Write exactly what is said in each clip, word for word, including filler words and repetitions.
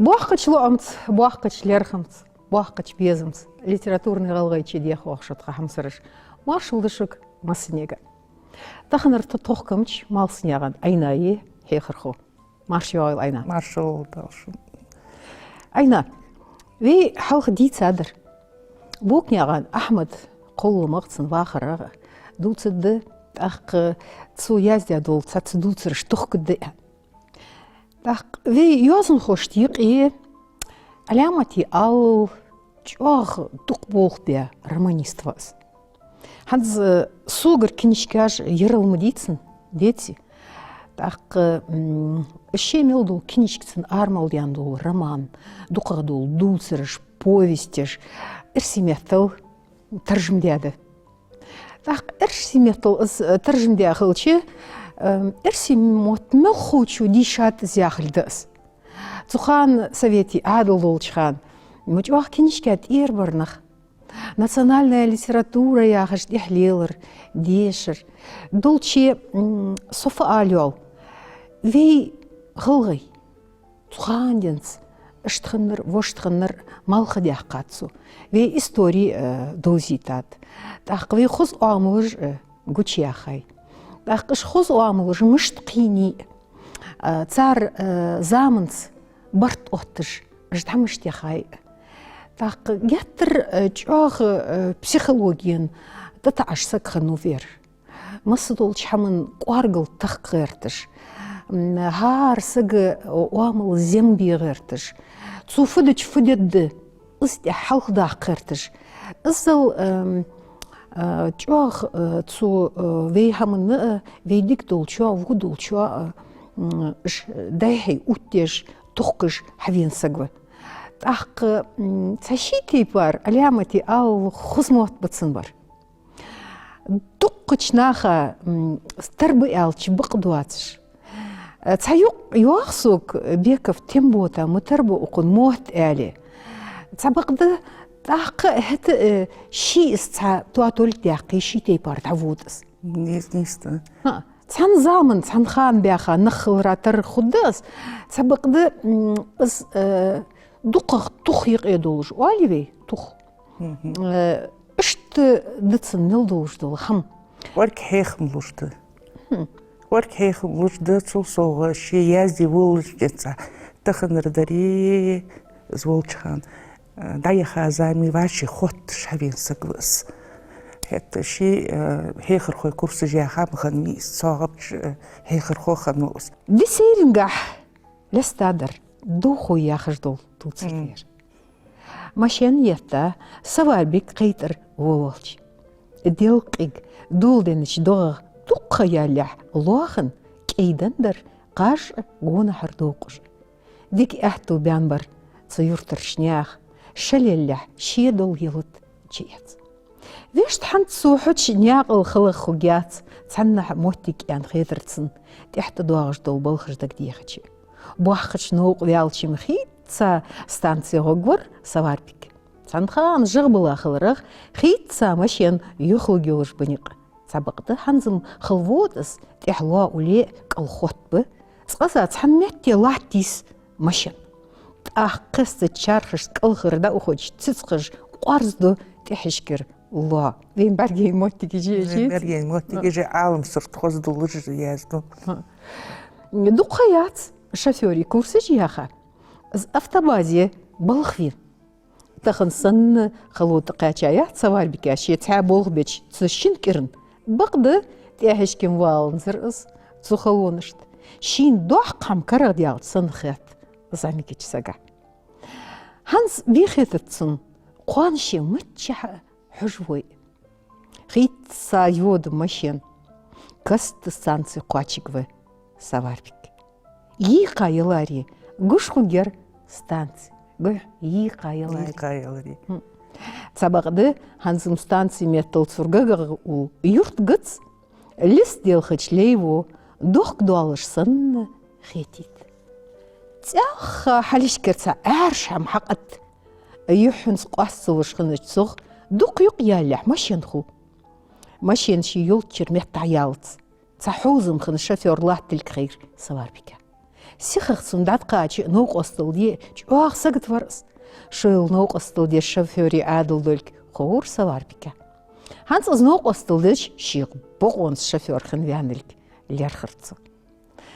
Боккхача лоӀамца, боккхача лерхӀамца, боккхача безамца литературни гӀалгӀайче дехаш да тха хьамсараш. Маршал да шуга массанега. Таханара тха тохкамча Малсанаькъан Ӏайна я хьехархо. Марша йоагӀийла, Ӏайна. Маршал да шун. Ӏайна, вай хьалха дийцадар. Боканаькъан Ахьмада кхолламах, цун вахарах дувцаргда, тӀаккха цо яздаь дола цхьацца дувцараш тохкаргда. ТӀаккха вай йоазонхошта юкъе Ӏаламате алал чӀоагӀа дукха болх баь романист ва из. ХӀанз согара книжкаш ярал ма дий цун, деций. ТӀаккха, м, ший мел дола книжка, цун ара мел даьнна дола роман, дукхагӀа дола дувцараш, повесташ, эрсий меттала таржам даьд. ТӀаккха эрсий меттала из, э, таржам даь хилча, э, эрсий мотт мел ховчо дийшад из яхилга да из. Цу хана, советий Ӏаьдал долча хана, ма чӀоагӀа книжка тӀера бар нах. Национальная литература яхаш тӀехьа лелар, дешар. Долчча, м, со фу ала йоал. Вай гӀалгӀай цу хана денз иштта хиннар, вешта хиннар малха даьккхад цо. Вай истори, э, довзийтад. ТӀаккха вай хоза оамалаш, э, гучаяьхай. ТӀаккха уж хоза оамалаш мишта кхийнай, э, цар, э, заманца барт отташ, уж дӀа мишта яхай. ТӀаккха геттара, э, чӀоагӀа, э, психологена тӀатаӀаш саг хиннав ер. Массадолча хӀаман кӀоаргал тахка гӀерташ, м, хӀара сага оамал зем бе гӀерташ, цо фу дича фу дергда, из тӀехьа хьалхадаккха гӀерташ. Иззал, эм, э, чӀоагӀа, э, цо, э, вай хӀаманна, э, вай дика долчоа, во долчоа, э, м, ш-, дӀайхьий оттаеш, тохкаш хьавена саг ва. ТӀаккха, м, цхьа ший тайпара Ӏаламате алал хоза мотт ба цун бар. Дуккхача наха, м, тара ба аьлча бакъ доацаш. Э, цхьа юкъ йоах сога, Беков Тембота, ма тара ба укхун мотт аьле. Цхьабакъда, тӀаккха хӀаьта, э, ше из цхьа тоатоль даьккхе, ший тайпара дӀавода из. Нийса, нийса да. ХӀа, цхьан заман, цхьан хана баьха нах хилара тара хургда из. Цхьабакъда, м, из, э, дукхагӀа тух юкъе долаш, оалий вай, тух. Мгм. Э, иштта да цун мел долаш дола хӀама. КӀоарга хьехам луш да. Хм. КӀоарга хьехам луш да, цул совгӀа ше язде волалуш денз, таханара дарий из волча хана, э, дӀаяха зама вӀаши хотташ хьавена саг ва из. ХӀаьта ше, э, хьехархой курсаш яьха ма хиннавий из, цхьоагӀа, э, хьехархо хиннав из. Ди сайрангахьа лестадар «Дохо» яхаш дола дувцар да ер. Машен етта, Саварбик кхайтӀара волавелча, делкъиг доладеннача догӀах дукха ялалехь лоахан кӀайденна дар кхаж а, гонахьара довкъаж а. Дика аьттув баьнна бар цу юртарча наьха, ша лелалехь ше дола ялат чуэца. Вешта, хӀанз цо хьоча наькъал хала хургьяц, цхьаннахьа моттиг аьнна хетар цунна, тӀехьа тӀадоагӀаш дола балхаш дагадехача. Боккхача новкъа ваьлча-м хийца станце гӀоргвар Саварбик. Цхьан хана жагӀа бала хиларах, хийца машен юхалургйолаш ба никъ. Цхьабакъда хӀанз-м хала вода из, тӀехьа лоа улле кӀал хотт ба, цкъаза цхьан метте латтийс машен. ТӀаккха кхестача чархашца кӀалхара дӀаухача цицкхаш къоарзаду тӀехьашкара лоа. Вайна бӀаргайайна моттигаш я уж. Вайна бӀаргайайна моттигаш я уж, Ӏалам сурт хоза долаш язду. ХӀа. Дукха ха яц шофёрий курсаш яьха. Из автобазе балха вена. Тахан санна хало тӀакхаьчаяц Саварбика ше цхьаь болх беча цу шин кӀиран. Бакъда, тӀехьашка-м валанзар из цу халонашта. Шийна доккха хӀама карагӀдаьлча санна хет из зӀамигача сага. ХӀанз бе хетац цунна, кхоана ше миччахьа хьожавой. Хийца йода машен. Каста станце кхоачаргва Саварбик. Йийкъа яларе гуш хургьяр станце. Гой, йийкъа яларе. Йийкъа яларе. Хм. Цхьабакъда, хӀанз-м станце меттала цу гагагӀа улла юрт гац, листа делхача лейво дохка доаллаш санна хетийт. ЦӀаьхха хьалхашкара цхьа Ӏаьржа хӀама хьакъатта, юххьанца къоасталуш хиннача цох дукха юкъ ялалехь машен хул. Машен ше йолччара метта дӀаялац. Цхьа хьовзам хинна шофёр латтилга хайра Саварбика. Сихагӏа цунна дӏатӏакхача новкъостал де чӏоагӏа сагот вар из. Шоайла новкъостал деш шофёрий ӏаьдал долга ховра Саварбика. Хӏанз из новкъостал деш шийх бокъонца шофёр хинна ваьннилга лерхар цо.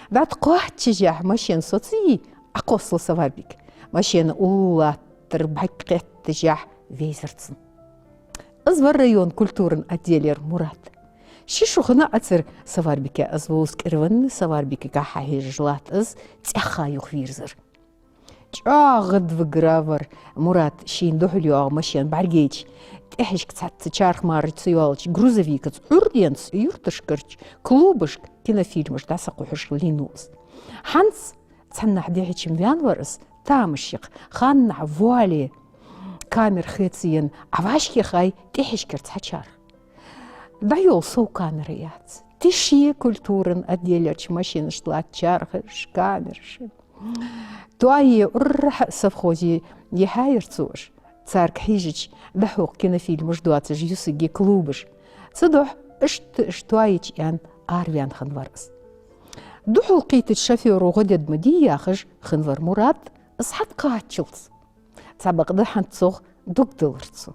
ДӀатӀакхоаччашехь машен соцае Ӏокхоссал Саварбик. Машена уллув латтар бӀарг кхетташехь вайзар цунна. Из вар района культуран отделера Мурад. Ши шу хинна Ӏацар Саварбика, из волча кӀира венна Саварбикага хьежаш латт из цӀаьхха юхавийрзар. ЧӀоагӀа гӀадвигар вар Мурад шийна духьал йоагӀа машен бӀаргайча, тӀехьашка цхьацца чарх мара ца йоалача грузовикаца Ӏуйранна юрташкарча клубашка кинофильмаш дӀасакхухьаш лийннав из. ХӀанз цхьаннахьа дехьача-м ваьнна вар из тамашийна, ханнахьа вуале камера хецаенна, Ӏовашхьехай тӀехьашкара цхьа чарх. ДӀайола сов камера яц. Тише культуран отделерча машинашта латт чархаш, камераш. Тоае урхьа совхозе яхьаяр цо уж. Царга хьежача, дӀахьокх кинофильмаш доацаш юсаргья клубаш. Цудухьа иштта уж тоаеча аьнна араваьнна хинна вар из. Духьалкхийтача шофёро гӀо дергда ма дий яхаш хинна вар Мурад, из хьатӀакхаччалца. Цхьабакъда хӀанз цох дог далар цо.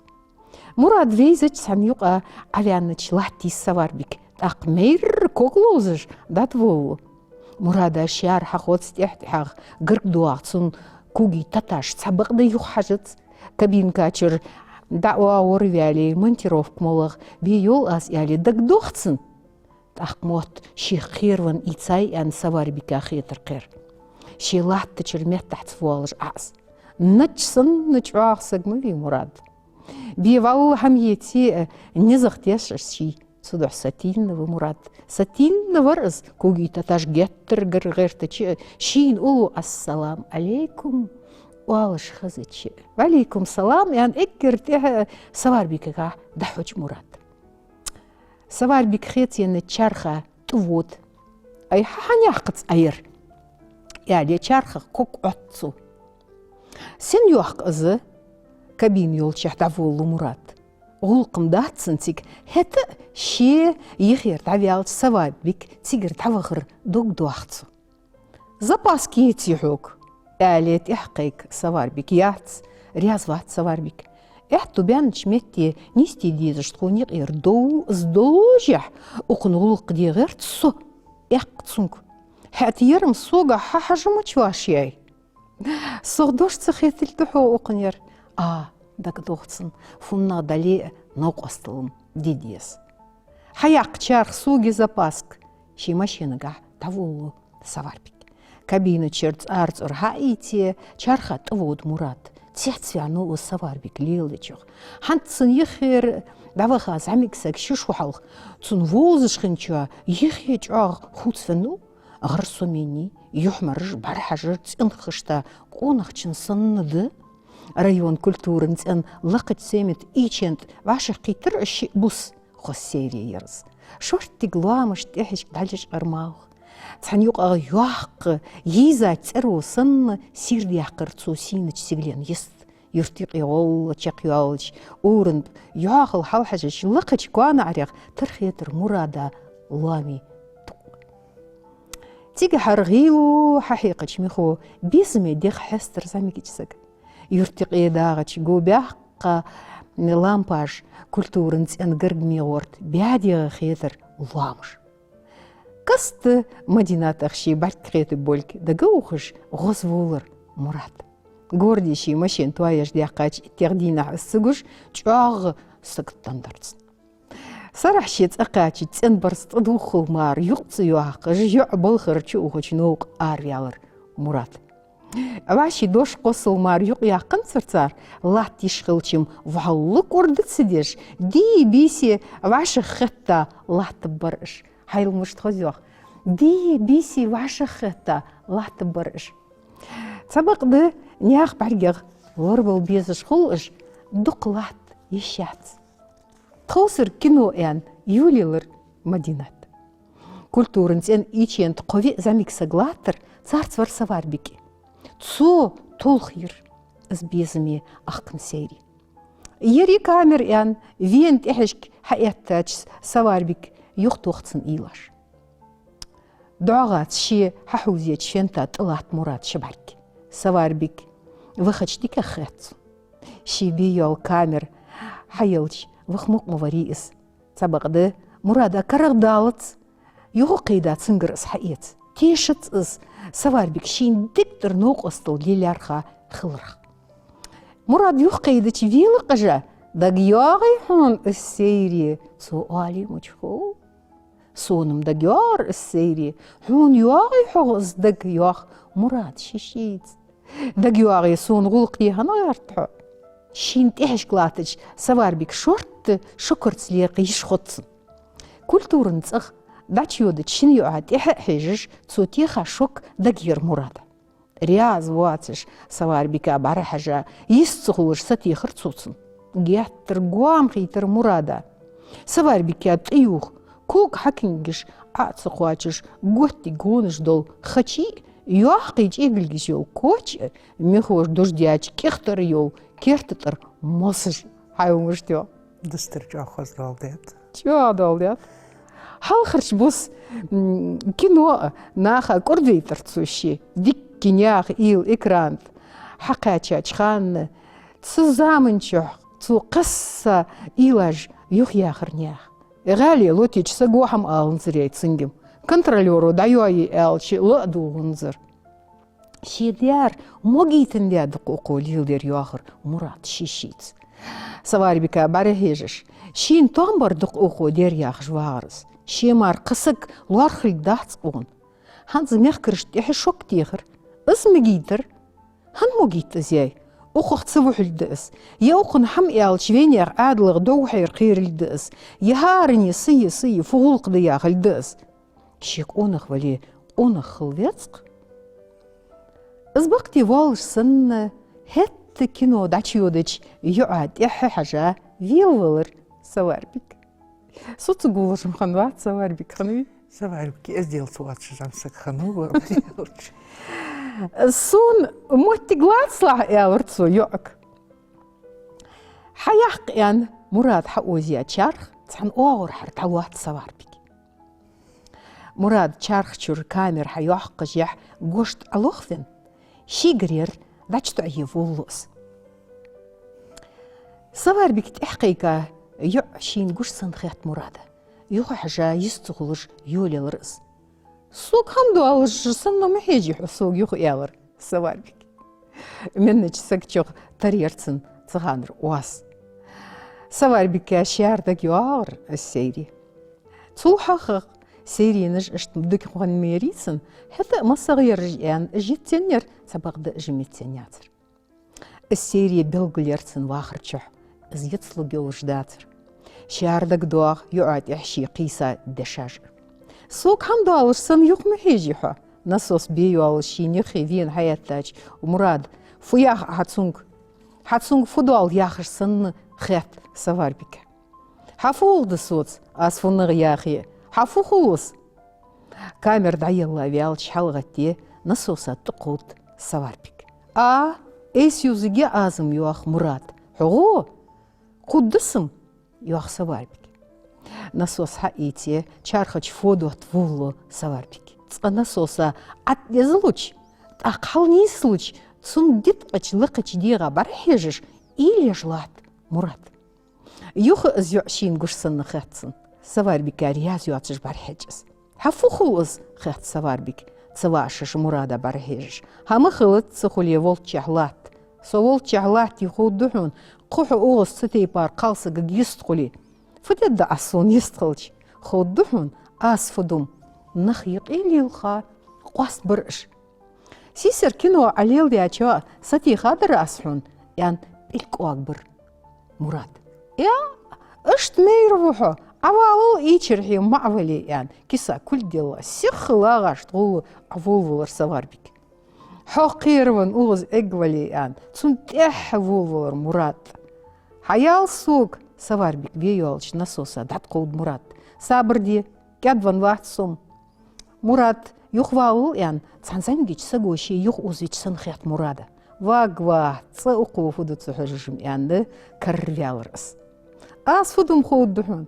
Мурад вайзача цхьан юкъа Ӏоваьннача латт йисс Саварбик, тӀаккха майрра ког ловзаш дӀатӀаволалу. Мурада шаьра хьахоз тӀехь-тӀехьагӀа гарга доагӀа цун коги таташ, цхьабакъда юха хьажац. Кабинка чура дӀаоагӀорваьле, монтировка моллагӀа бе йола аз аьле, дагадох цунна. ТӀаккха мотт шийх кхеравенна ийцай аьнна Саварбика хетар кхер. Ше латтачара меттахьа ца воалаш Ӏа из. Нача санна чӀоагӀа саг ма вий Мурад. Бе валла хӀама еце а, низагӀа тешаш ший. Цудухьа сатийна ва Мурад. Сатийна вар из, коги таташ геттара гарга гӀертача а, шийна уллув «Ассалам Ӏалайкум» оалаш хезача а. «Ва Ӏалайкум салам» аьнна, эггара тӀехьа Саварбикага дӀахьош Мурад. Саварбик хецаеннача чарха тӀавода. «Ай, хьа хьан яхкац Ӏа ер?» — аьле, чархах ког Ӏотт цо. «Сен йоаккх из?» — кабина йолччахьа дӀаволалу Мурад. ГӀулакх-м дац цунна цига, хӀаьта а ше юхера дӀаваьлча Саварбик цигара дӀавахар дог доах цо. «Запаска еце хьога», — аьле, тӀехьакхайк Саварбик. «Яц», — раьза вац Саварбик. «Аьттув баьннача метте нийсде дезаш тхона юкъера дов, из доллашехь, укхун гӀулакх де гӀерт со», — аьлар цунга. «ХӀаьта ер-м сога хьахьажа мича вӀаший яй?» «Сох дош ца хетийта да хьо укхун ер?» «А, дагадох цунна, фуннагӀа дале а новкъостал-м де деза». Хьаяккха чарх сога я, запаска. Ший машинагахьа дӀаволалу Саварбик. Кабина чура цӀарцӀур хьаийце, чарха тӀавода Мурад. Цецваьннав из Саварбик леладечох. ХӀанз цун юхера дӀаваха зӀамига саг ши шу хьалха цунна вовзаш хинначоа юхе чӀоагӀа хувцавеннав. ГӀар сомений, юхьмараш, бӀарахьажар, цӀенхашта къонахчун санна да. Района культуран цӀен лакхача Саймата Ӏийчен тӀа вӀашагӀкхийттар шиъ-бус. Хоза сайре яр из. Шорттига лоамаш тӀехьашка дӀалечкъар малх. Цхьан юкъагӀа йоккха, йийзача цӀеро санна сийрдаьккхар цо сийнача сигален йист. Юрта юкъе гӀолла чакхйоалача уран тӀа йоахал хьалхьежача лакхача коа наӀарех тархетар Мурада лоамий тукъ. Цигахьара гӀийло хьахьекхача михо безаме дегӀ хьестар зӀамигача сага. Юрта юкъе дагӀача го баьккха лампаш культуран цӀен гаргара мегӀор тӀа баьдегӀа хетар лоамаш. Каста Мадинатах ший бӀарг кхетаргболга дага ухаш гӀозволар Мурад. Горде ший машен тоаеш даьккхача иттех дийнахьа из ца гуш, чӀоагӀа сагот деннад цунна. Сарахьа ше цӀакхаьчача цӀен барзкъа тӀадувхал мара юкъ ца йоаккхаш, йоӀ балхара чуухача новкъа араваьлар Мурад. ВӀаший дош кхоссал мара юкъ яьккханзар цар, латта йиш хилча-м вӀалла кӀорда ца деш, дий-бийса вӀашагӀкхетта латтабар уж. Хьайла мишта хоза йоах: дий-бийса вӀашагӀкхетта латтабар уж. Цхьабакъда наьха бӀаргех лорабала безаш хул уж, дукха латта йиш яц. Тховсара кино аьнна йолаелар Мадинат. Культуран цӀен Ӏийчен тӀа кхо-виъ зӀамига саг латтар, царца вар Саварбик. Цо толхаяр из безаме ахкан сайре. Ер я камера аьнна, вена тӀехьашка хьаэттача Саварбик юхатох цунна уйлаш. ДоагӀац ше хьахьувзача фента тӀалатт Мурад ши бӀарг. Саварбик вахача дикагӀа хет цунна. Ший бе йола камера хьаелча, ваха мукъа ма варий из. Цхьабакъда Мурада карагӀдалац, юхакхийда цунгара из хьаэца. Тешац из, Саварбик шийна дикадар новкъостал лелаярах хиларах. Мурад юхакхийдача вела къажа: «ДагайоагӀий хьона из сайре?» Цо оале мича хов. «Сона-м дагайоагӀар из сайре. Хьона йоагӀий хьогӀ из дага?» — йоах Мурада ший-шийца. «ДагайоагӀе, сона гӀулакх де хӀана гӀерт хьо?» Шийна тӀехьашка латтача Саварбика шортта шогарца лерхӀа йиш хиннад цунна. Культуран цӀагӀа дӀачуйодача шин йоӀа тӀехьа а хьежаш, цо теха шок дагайир Мурада. Раьза воацаш, Саварбика бӀарахьежа, йист ца хулаш сатехар цо цунна. Геттара гоама хийтар Мурада. Саварбика тӀаювха, кулг хьакингаш Ӏо а ца кхоачаш, готтиг гонаш дола хачи а, йоккхий чӀегилгаш йола коч а, мехоша дождяьча кӀихтара йола керта тӀара мосаш хьайомаш тӀа. Дустар чӀоагӀа хоза дола дет. ЧӀоагӀа дола дет. Хьалхарча бус, м, кино наха кӀордайтар цо ше. Дикка наьха уйла экрана тӀа хьакхаьчача хана, цу заман чухь цо кхесса уйлаш юхаяьхар наьха. ГӀаьле лотийча саго хӀама аланзар яй цунга-м. Контролёро дӀайоае аьлча, ла а дугӀанзар. Ше дер могийтан де дукха укхо леладер, йоахар Мурада ший-шийца. Саварбика бӀарахьежаш, шийна тоам бар дукха укхо дер яхаш вагӀар из. Ше мара кхы саг лоархӀалургдац укхунна. ХӀанз мехкарашта тӀехьа шок техар. Из могийтар. ХӀана могийт из яй? Укхах ца вухьалургда из. Е укхунна хӀама аьлча, вайнаьха Ӏаьдалах довхьар кхералургда из. Е хӀаране са е, са е фу гӀулакх да яхалургда из. Ше къонах вале, къонах хила веза-кх. Из бакъде воаллаш санна, хӀаьта кино дӀачуйодача йоӀа тӀехьа хьежа велавелар Саварбик. Со ца гуллуш-м хиннавац, Саварбик хиннавий? Саварбик эздел ца воацаш-м саг хиннав, ваьлча. Сона моттиг лацалахь, аьлар цо йоӀага. Хьаяккха, аьнна, Мурада хьаозаяь чарх цхьан оагӀорахьара дӀалоац Саварбик. Мурада чархачура камера хьайоаккхашехь, гошт Ӏолохвенна, шийгара ер дӀачутоӀае волалу из. Саварбика тӀехьакхайка йоӀ шийна гуш санна хет Мурада. Юха хьежа, йист ца хулаш, йолаелар из. «Сога хӀама доаллаш санна ма хьежий хьо сога юха», — аьлар Саварбика. Меннача сага чӀоагӀа тара яр цунна цу ханара оаз. Саварбика шаьра дагайоагӀар из сайре. Цул хьалха сайренаш иштта дика хинна ма ярий цунна, хӀаьта а массагӀа яраш аьнна, уж йицъеннаяр, цхьабакъда уж мицъеннаяцар. Из сайре белгалъяр цунна вахар чухь, из йицлургйолаш дацар. Шаьра дагадоагӀа йоӀа тӀехьа ше кхийса дешаш. «Сога хӀама доаллаш санна юха ма хьежий хьо?» Насос бе йоаллаш шийна юххе вена хьаэттача, Мурада: «Фу йоах Ӏа цунга? Хьа цунга фу доал?» — яхаш санна хет Саварбика. «Хьа фу гӀулакх да соца, аз фуннагӀа яхе? Хьа фу хул из?» Камера дӀаелла ваьлча, хьалгӀатте, насоса тӀакховд Саварбик. «А, айса ювзаргья аз-м», — йоах Мурада. «ХьогӀ?» «Кховдас-м», — йоах Саварбик. Насос хьаийце, чархача фо дотта волалу Саварбик. Цкъа насоса Ӏаддезалуча, тӀаккха хьалнийслуча, цун диткъача лакхача дегӀа бӀарахьежаш, уйла еш латт Мурад. Юха из йоӀ шийна гуш санна хет цунна. Саварбика раьза йоацаш бӀарахьеж из. «Хьа фу хул из?» — хет Саварбик, ца вашаш Мурада бӀарахьежаш. «ХӀама хилац, ца хуле волччохь латт. Со волччохь латтий ховргда хьона, кхы хьо укхаза цу тайпара кхалсагага йист хуле. Фу дергда аз сона йист хилча? Ховргда хьона, аз фу ду-м? Нах юкъе лелха, къоастабар уж». «Сийсара кино Ӏолеладеча сатийха дар аз хьона», — аьнна, пӀелг оагабир Мурада. «Э, иштта майра ва хьо, Ӏавалал ийчархье, ма Ӏавале», — аьнна, киса кулг делла, сихха лагӀашта гӀолла Ӏоволавелар Саварбик. «Хьох кхеравенна укхаза эггавале», — аьнна, цунна тӀехьа волавелар Мурад. «Хьаяла сога», — Саварбик бе йоаллача насоса дӀатӀакховд Мурад. «Сабар де, кӀаьдвенна вац со-м». Мурад юхавалал аьнна, цхьан зӀамигача саго ше юхаозавича санна хет Мурада. «Ваг, ва, цкъа укхо фу ду ца хьожаш-м», — аьнна, карраваьлар из. «Аз фу ду-м ховргда хьона».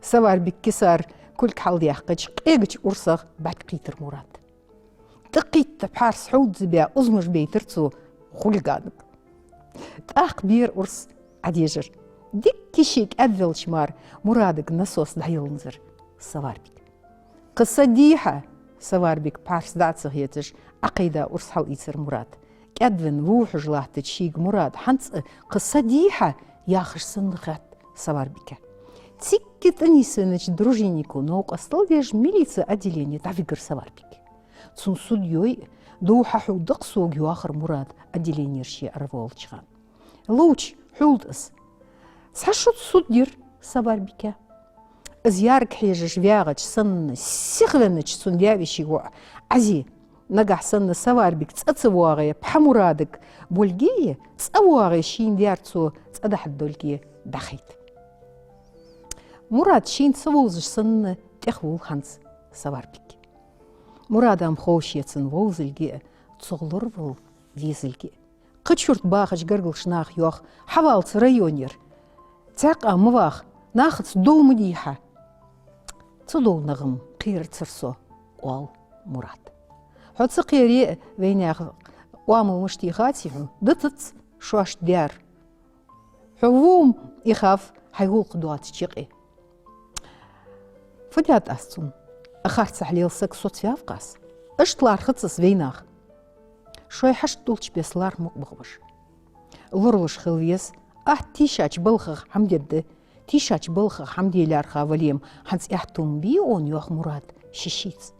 Саварбик кисара Кулг хьалдаьккхача, къегача урсах бӀарг кхийтар Мурада. ТӀакхийтта пхьарс хьовзза баь, узамаш бейтар цо хулиганага. ТӀаккха бера урс Ӏодежар. Дикка ше кӀаьдвелча мара Мурадага насос дӀаяланзар Саварбига. «Кхы са дий хьа?» — Саварбига пхьарс дӀа ца хецаш, Ӏокхайда урс хьалийцар Мурада. КӀаьдвенна вувхьаш латтача шийга Мурада хӀанз а «Кхы са дий хьа?» яхаш санна хет Саварбига. Цигга тӀанийсвеннача дружиннико новкъостал деш, милице отделене дӀавигар Саварбиг. Цунна суд йой, дов хьахьулда-кх сога, йоахар Мурада отделенера ше араволлача хана. Ловча хьулда из. Цхьа шуца суд йир Саварбига. Из ярга хьежаш вагӀача санна сихвеннача цун даь-веший воӀ Ӏази, нагахь санна Саварбиг цӀа ца воагӀе, пхьа Мурадага болга е, цӀа воагӀе, шийна даьр цо цӀа дахьаргдолга е дӀахайта. Мурад шийна ца вовзаш санна тӀехвувл хӀанз Саварбиг. Мурада ма хов ше цунна вовзалга а, цох лоравала везалга а. Кхыча юрта бахача гаргарча наха йоах: «Хьавал цу районера. Цхьаккха ма ваха, нахаца дов ма дий хьа». «Цу дов нагӀам кхерацар со», — оал Мурада. «Хьо ца кхере а, вайнаьха оамал мишта я хаций хьона, дитац шоашта даьр. Хьо во-м ихав хьай гӀулакх доацача юкъе». «Фу даьд аз цунна? Харцахьа лела саг соцаваьв-кх аз. Иштта лархӀац аз вайнаха. Шоай хьашт долча беса лархӀа мукъа ба-кх уж. Лоралуш хила веза, атта тийшача балхах хӀама дергда, тийшача балхах хӀама де лаьрхӀа вале-м, хӀанз аьттув ма бий она», — йоах Мурада ший-шийца.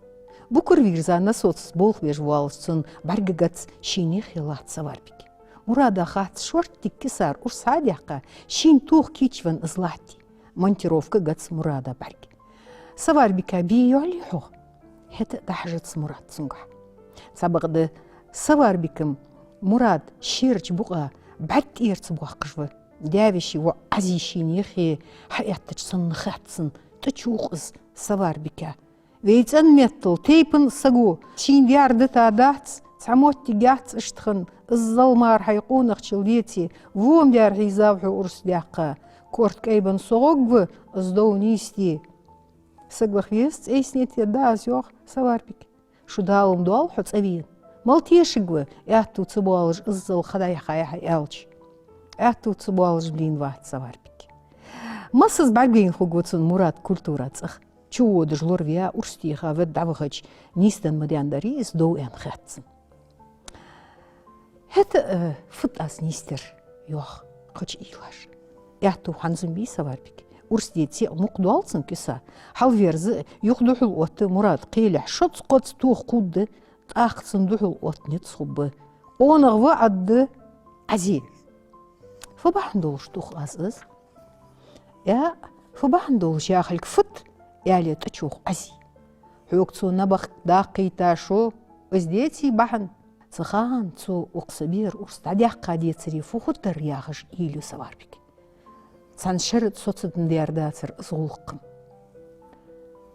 Букар вийрза насосаца болх беш воаллаш цун бӀаргагац шийна юхе латт Саварбиг. Мурада хац шорттига кисара урс хьа а даьккха, шийна тоха кийчвенна из латтий. Монтировкагац Мурада бӀарг. «Саварбига бе йоаллий хьох?» — хӀаьта а дӀахьажац Мурада цунгахьа. Цхьабакъда Саварбига-м Мурада шерача букъа бӀарг тӀера ца боаккхаш ва. Даь-веший воӀ Ӏази шийна юхе хьаэттача санна хет цунна, тӀачувх из Саварбига. «Вай цӀен меттала тайпан саго шийна даьр дита дац, цхьа моттиг яц иштта хинна, иззал мара хьай къонахчал деце, во-м даьр хьийзав хьо урс даьккха. Корта кӀайбенна со гӀоргва из дов нийсде». «Саг ваха веза цӀейсне тӀа да аз», — йоах Саварбига. «Шу Дала-м доал хьо цӀавена. Мала тешаргва, аьттув ца боалаш иззал ха дӀаяхай хьо аьлча». «Аьттув ца боалаш лийннавац Саварбиг». Массаза бӀаргавайна хургва цунна Мурада культура цӀагӀа. Чуводаш лораваь, урс теха ведда дӀавахача, нийсденна ма даьннадарий из дов, аьнна хет цунна. «ХӀаьта а, э, фуд аз нийсдер?» — йоах кхыча уйлаш. «Аьттув хӀанз-м бий, Саварбиг. Урс деце а мукъа доал цун киса. Хьалверза а, юха духьал отта а Мурада кхелехь шозза-кхозза тоха кхувргда, тӀаккха цунна духьал отта низ хургба. Къонах ва Ӏадда Ӏази». «Фу бахьан долаш тух аз из?» «Э, фу бахьан долаш яхилга фуд?» — аьле тӀачувх Ӏази. «Хьога цо набахт даккхийта шо, из деций бахьан?» Цу хана цо укх са бера урс дӀадаьккха децаре фу хургдар яхаш уйла ю Саварбига. Цхьан шера а соцаденна даьр дацар из гӀулакх-м.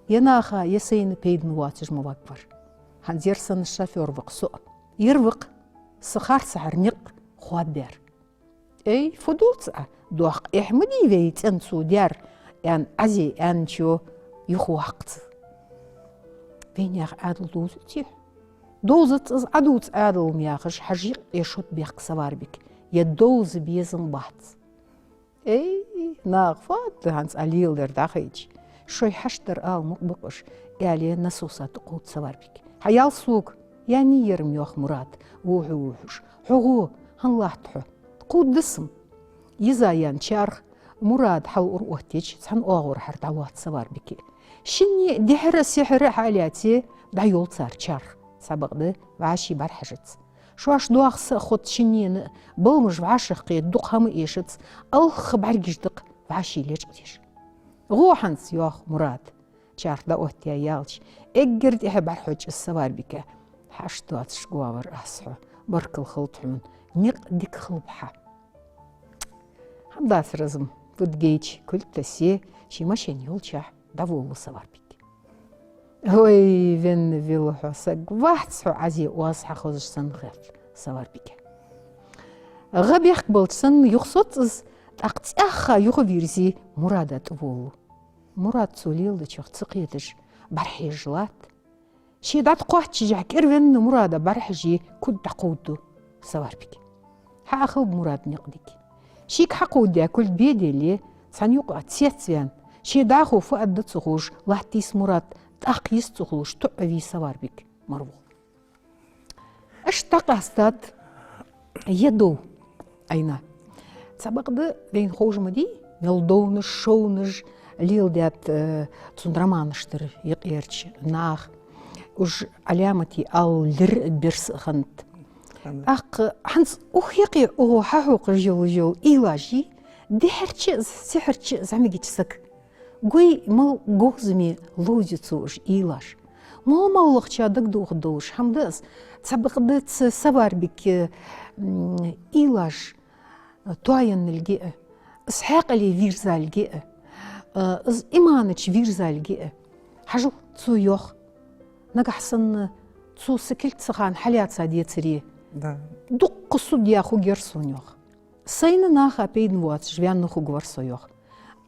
«Е наха, е сайна пайдана воацаш ма варгвар. ХӀанз ер санна шофёр ва-кх со а. Ер ва-кх са харцахьара никъ хоадабаьр». «Эй, фу дувц Ӏа? Доккха эхь ма дий вай цӀен цо даьр», — аьнна Ӏази аьнначо юхаваккха цо. «Вайнаьха Ӏаьдал довзаций хьо?» «Довзац из, Ӏадувца Ӏаьдал-м», — яхаш, хьажа юкъе шод бехк Саварбига. «Е довза безам бац». «Эй, наха фу аргда хӀанз Ӏа леладер дӀахайча? Шоай хьашт дар ала мукъа ба-кх уж», — аьле насоса тӀакхувд Саварбиг. «Хьаял сога». «Яьннай ер-м», — йоах Мурада, вухьа-вухьаш. «Хьо гӀо, хӀана латт хьо?» «Кхувдда-м». Йиза яьнна чарх Мурада хьалъур оттаеча, цхьан оагӀорахьара дӀалоац Саварбига. Шинне дехьара-сехьара хьалаьце, дӀайолл цар чарх. Цхьабакъда вӀаший бӀарахьажац. Шоаш доаха са а хоц шиннена, баламаш вӀашагӀкхета, дукха хӀама эшац, алхха бӀаргаш да-кх вӀаший лечкъадеш. «ГӀо хӀанз», — йоах Мурада, чарх дӀаоттаяь ялча. Эггара тӀехьа бӀарахьош из Саварбига. «Хьашт доацаш го вар аз хьо. Баркал хилда хьона. Никъ дика хилба хьа». ХӀама дацар из-м, фуд гайча, кулг тессе, ший машен йолчахьа дӀаволалу Саварбиг. «Ой, венна вилла хьо саг, вац хьо Ӏази оаз хьахозаш санна хет Саварбига. ГӀа бехк балча санна юхасоц из, тӀаккха цӀаьхха юхавийрзе Мурада тӀаволалу. Мурад цо леладечох ца кхеташ, бӀарахьежаш латт. Ше дӀатӀакхоаччашехь, кӀирвенна Мурада бӀарахьежий, кулг дӀакховдаду Саварбига. ХьаӀахалба Мурада никъ дика. Шийга хьакховдадаь кулг бе а деле, цхьан юкъа цецваьнна, ше дӀахо фу аргда ца ховш, латтийс Мурад, тӀаккха йист ца хулаш, туӀа вий Саварбиг марву. Иштта дӀакъаьстад ер дов, Ӏайна. Цхьабакъда вайна ховш ма дий, мел довнаш, шовнаш леладаьд, э, цун романаш тӀара юкъерча наха. Уж Ӏаламате ала лир берс а хиннад. ТӀаккха хӀанз укх юкъе оаха хьахьокхаш йола, йола уйлаш, дехьарча а, сехьарча а зӀамигача сага. Гой, мел говзаме ловзаю цо уж уйлаш. Мел-мел лохача дагадоха долаш хӀама да из. Цхьабакъда цу Саварбига, м, уйлаш, э, тоаенналга а, из хьаькъале вийрзалга а, э, из имана чу вийрзалга а. Хьажал, цо йоах: нагахьа санна цо са кулг цу хана хьалаьца децаре, да, дукха суд яха хургьяр сона, йоах. Сайна наха пайда боацаш ваьнна хургвар со, йоах.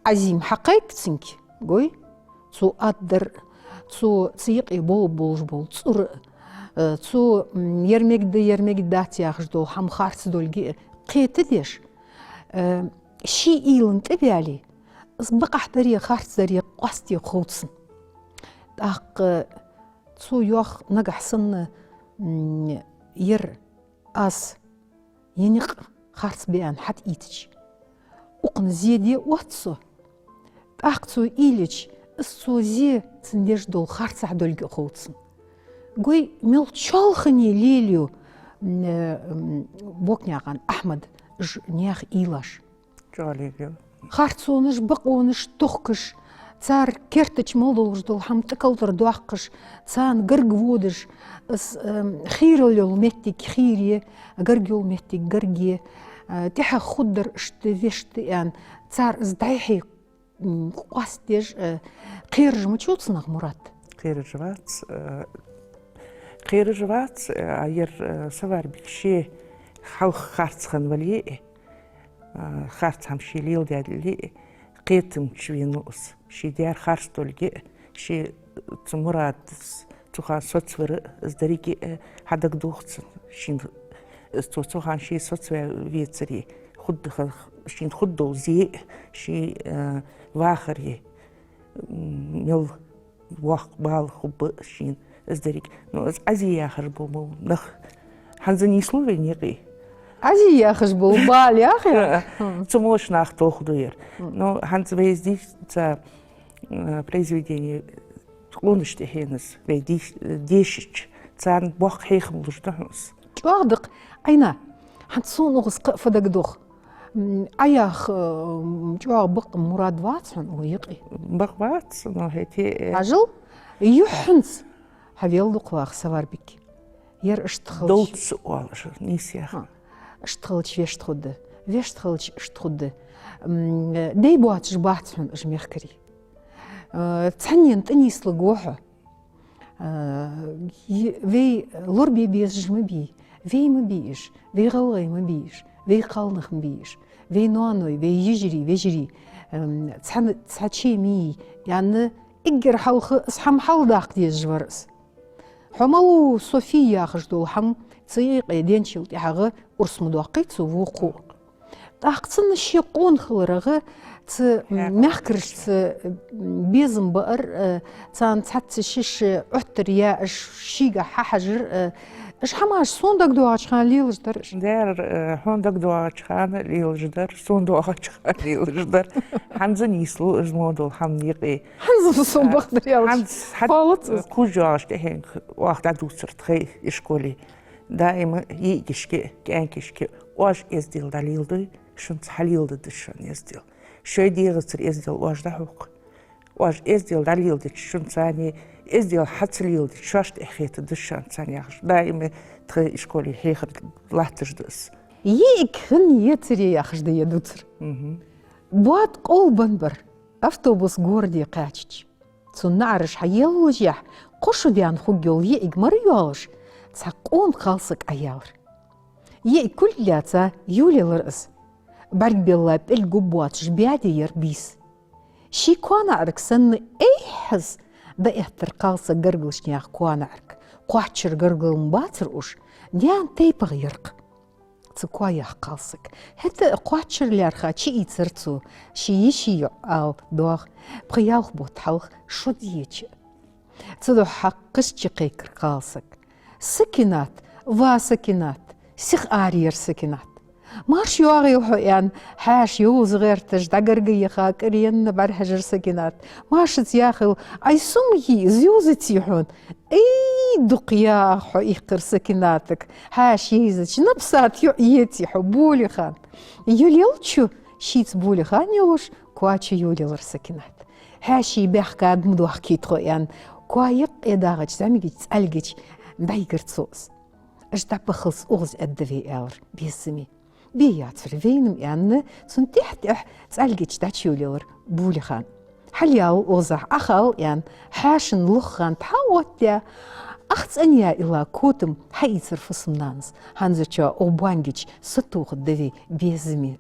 Ӏазим хьакхайк цунга, гой, цо аргдар, цо цу юкъе болх беш бола цӀур, э, цо, м, ер мегад, ер мегад дац яхаш дола хӀама харц долга а кхетадеш, э, ший уйлан тӀа а ваьле, из бакъахьа даре, харц даре къоастаде хов цунна. ТӀаккха цо йоах, нагахьа санна, м, ер аз ер никъ харц ба аьнна хьатӀаийцача, укхунна зе де отт со. ТӀаккха цо уйла йича, из цо зе цунна деш дола харцахьа долга а хов цунна. Гой, мел чоалхане лелаю, м, э, м, Бокнаькъан Ахьмада уж наьха уйлаш. ЧӀоагӀа лелаю. Харцонаш, бакъонаш тохкаш, цар керта чу мел долаш дола хӀама тӀакӀалтӀара доаккхаш, царна гарга водаш, из, эм, хийрал йола моттиг хийре, гарга йола моттиг гарге, э, тӀехьагӀа хургдар иштта, вешта аьнна, цар из дӀай-хьай, м, къоастадеш, э, кхераш ма вий цунах Мурад? Кхераш вац, э, кхераш вац, э, а ер, э, Саварбиг ше хьалха харц хинна вале а, а, харц хӀама ше леладаьле а, кхетам чу венав из. Ше даьр харц долга а, ше цу Мурада цу хана соцавар а, из деррига а хьадагадох цунна. Шийна, из цо цу хана ше соцаваь вецаре, хургда-, шийна хургдола зе а, ший, а, вахаре, м, мел воккха бала хургба шийна из деррига. Ну, из Ӏази яхаш бола нах хӀанз нийслу вайна юкъе? Ӏази яхаш бола бала яхий? Цу моча наха тохаду ер. Ну, хӀанз вай из дийш-, ца, э, произведени къонаш тӀехьенас вай дийш-, дешача, царна боккха хьехам луш да хьона из. ЧӀоагӀа да-кх, Ӏайна, хӀанз сона укхаза кхы а фу дагадох. М, Ӏа яха, м, чӀоагӀа бакъ Мурад вац хьона укх юкъе? Бакъ вац, но хӀаьта, э, хьажал, юххьанца хьавел дукха ваха Саварбиг. Ер иштта хилча, довца оалаш, нийса яха. ХӀа. Иштта хилча вешта хургда. Вешта хилча иштта хургда. М, дай боацаш бац хьона уж мехкарий. Э, цхьаннена тӀанийслургва хьо. Э, е-, вай лорабе безаш ма бий, вай ма бий уж, вай гӀалгӀай ма бий уж, вай кхалнах ма бий уж, вай ноаной, вай йижарий, вежарий, эм, цхьан-, цхьа чий ма йий, аьнна, эггара хьалха из хӀама хьалдаккха дезаш вар из. Хьо малув, Софи яхаш дола хӀама цу юкъе денчул тӀехьагӀа урс ма доаккхий цо вокхо. ТӀаккха цунна ший къона хиларах, цу мехкарашца, м, безам баар, э, царна цхьацца шиш Ӏоттар яь, уж шийгахьа хьахьажар, э, уж хӀамаш сона дагадоагӀача хана лелаш дар уж. Дера, э, хьона дагадоагӀача хана лелаш дар, сона доагӀача хана лелаш дар. ХӀанз нийслу из мо дола хӀама юкъе. ХӀанз сона, э, бакъдар аьлча, хӀанз хьа-, кхоалац из. Кхувш йоагӀача тӀехьенга оаха дӀадувцар тхай ишколе. Даим йиӀигашка, кӀаьнкашка, оаш эздел дӀалеладой, шуца хьалеладергда шоана эздел. Шоай дегӀацара эздел оаш дӀахьокх. Оаш эздел дӀалеладича, шуца царна эздел хьа ца леладича, шоашта эхь хетаргда шоана царна, яхаш. Даим тха ишколе хьехар латташ да из. ЙиӀиг хинна ецаре яхаш да ер дувцар. Мгм. Боад къовл беннабар автобус городе кхаьчача. Цун наӀараш хьаеллашехь, кхо шу даьнна хургйола йиӀиг мара йоалаш, цхьа къона кхалсаг Ӏояьлар. ЙиӀиг кулг лаьца йолаелар из. БӀарг белла пӀелг гургбоацаш баьде яр бийса. Ший коа наӀарга санна, эхьаза дӀаэттар кхалсаг гаргалча наьха коа наӀарга. Кхоачара гаргал ма бацар уж, даьна тайпах яр-кх цу коа яьха кхалсаг. ХӀаьта а кхоачара лаьрхӀа чуийцар цо, ший йиший йоӀ ала доагӀа, пхи-ялх бутт хьалха шо деча. Цудухьа хьакхаш чукхайкар кхалсаг: «Сакинат, ва Сакинат, сиха араяр, Сакинат. Марша йоагӀийла хьо», — аьнна, хьаьша йовза гӀерташ, дӀагарга яха, кӀаренна бӀарахьежар Сакинат. Маршаца яхийла: «Ай, со ма йий из, йовзаций хьона?» «Ай, дукха яха хьо иккхар Сакинатага, хьаьша йийзача, напсат йоӀ еций хьо, Болихан». Йолаелча, шийца Болихан йолаш, коа чу йолаелар Сакинат. «Хьаьший баьхка да ма дохкийта хьо», — аьнна, коа юкъе дагӀача зӀамигача цӀалгача дӀайигар цо из. «Аш дӀабахалца укхаза аргда вай», — аьлар безаме. «Бе яцар, вайна-м», — аьнна, цун тӀехьа-тӀехьа цӀалгача дӀачуйолаелар Болихан. «Хьалъяла укхазахьа, Ӏохала», — аьнна, хьаьшан лохагӀа тхьа а оттадаь, ах цӀенъяь илла котам хьаийцар фусам-нанас, хӀанзарчоа укх бонгача сатохаргда вай безаме.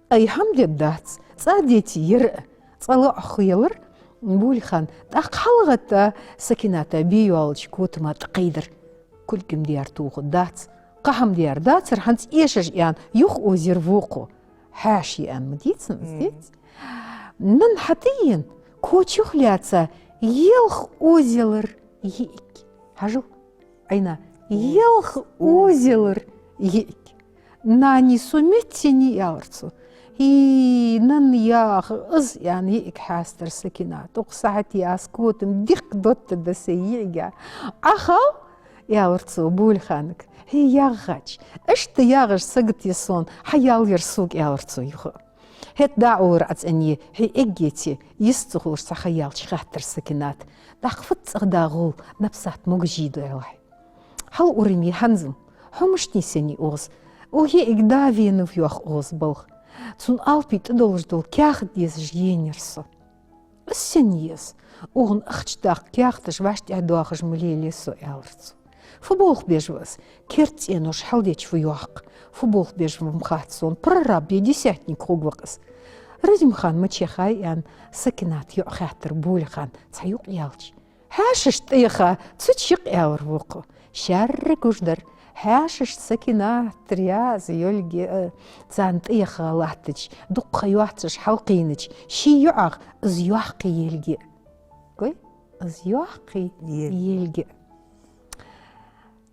«Ай, хӀама дергдац, цӀа деце ер а», — цкъа лоӀах хьаелар Болихан, тӀаккха хьалгӀатта Сакината бе йоаллача котама тӀакхийдар. «Кулг-м даьр тохаргдац, кхы хӀама даьр дацар, хӀанз эшаш», — аьнна, юха оза яр вокхо. «Хьаьша я аьнна ма дий цунна из, деций? Нанна хьатӀаена, коча юхалаьца, елха оза елар йиӀиг». Хьажал, Ӏайна, елха оза елар йиӀиг. «Нани, со меца еннай», — аьлар цо. «ХӀий, нанна яха из», — аьнна, йиӀиг хьастар Сакината. «Укх сахьате аз котам дикка доттаргда сай йиӀига». «Ӏохала», — аьлар цо Болиханага. «ХӀий, ягӀа гӀач. Иштта ягӀаш сагота я сона, хьаяла ер сога», — аьлар цо юха. «ХӀаьта дӀаӀолар Ӏа цӀенъе, хье эггеце, йист ца хулаш цхьа ха яьлча», — хаьттар Сакината. «ТӀаккха фуд цӀагӀа да гӀолла, напсат могаш йий, Даьллахьий? Хьал урам я хӀанз-м, хьо мишта нийсъеннай укхаза? Укх йиӀига да венав, йоах, укхаза балха. Цун алапий тӀа долаш дола каьхат дезаш енаяр со». «Из сенна я из? Укханна ахча даккха каьхаташ вӀаштӀехьа доахаш ма лелае со», — аьлар цо. «Фу болх беш ва из? Керда цӀенош хьалдеча фу йоах-кх. Фу болх беш ва-м хац сона, прораб е десятник хургва-кх из». «Разимхан мича яхай?» — аьнна, Сакината йоӀ хаьттар Болихана цхьа юкъ яьлча. «Хьаьшашта тӀаяха, цу чу йикъ», — аьлар вокхо. Шаьрра гуш дар. Хьаьшашта Сакинат раьза йолга а, царна тӀаяха латтача, дукха ха йоацаш хьалкхийнача ший йоӀах из йоккхий елга а. Гой? Из йоккхий елга а.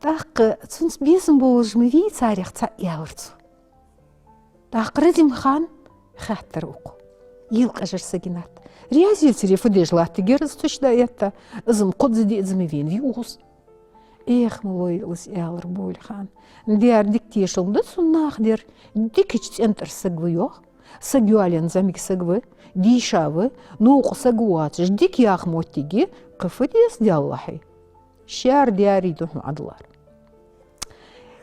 «ТӀаккха цунца безам болаш ма вий царех цаӀ?» — аьлар цо. «ТӀаккха Разимхан?» — хаьттар укхо. Йийлкъажар Сакината. «Раьза яцаре фу деш латтаргьяр из, цу чу дӀаэтта? Из-м кхозза диъазза ма венавий укхаза». «Эх, ма лой из», — аьлар Болихана. «Даьра дика тешал ма да цунна наха дер. Дикача цӀен тӀара саг ва, йоах. Саг йоалаенна зӀамига саг ва, дийша ва, новкъа саг воацаш, дика яха моттиг я, кхы фу деза, Даьллахьий? Шаьра даьрий да хьона Ӏадалар».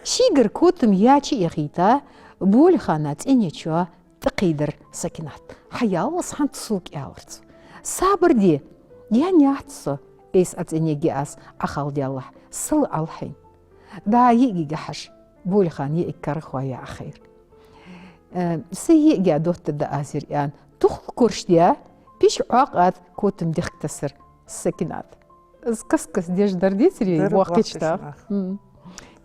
Шийгара котам яьча а яхийта, Болихана цӀенъечоа тӀакхийдар Сакината. «Хьаяла из хӀанз сога», — аьлар цо. «Сабар де, яьннаяц со, айса Ӏа цӀенъергья аз, Ӏохала, Даьллахь, сала Ӏалахьийна. ДӀа йиӀигага хьажа». Болихана йиӀиг карахъяь Ӏохайра. «Э, сай йиӀига доттаргда аз ер», — аьнна, тухал коршадаь, пиша Ӏоакъаьда котам дехка тессар Сакината. Из кас-кас деш дар децарий, воккхача наха? М.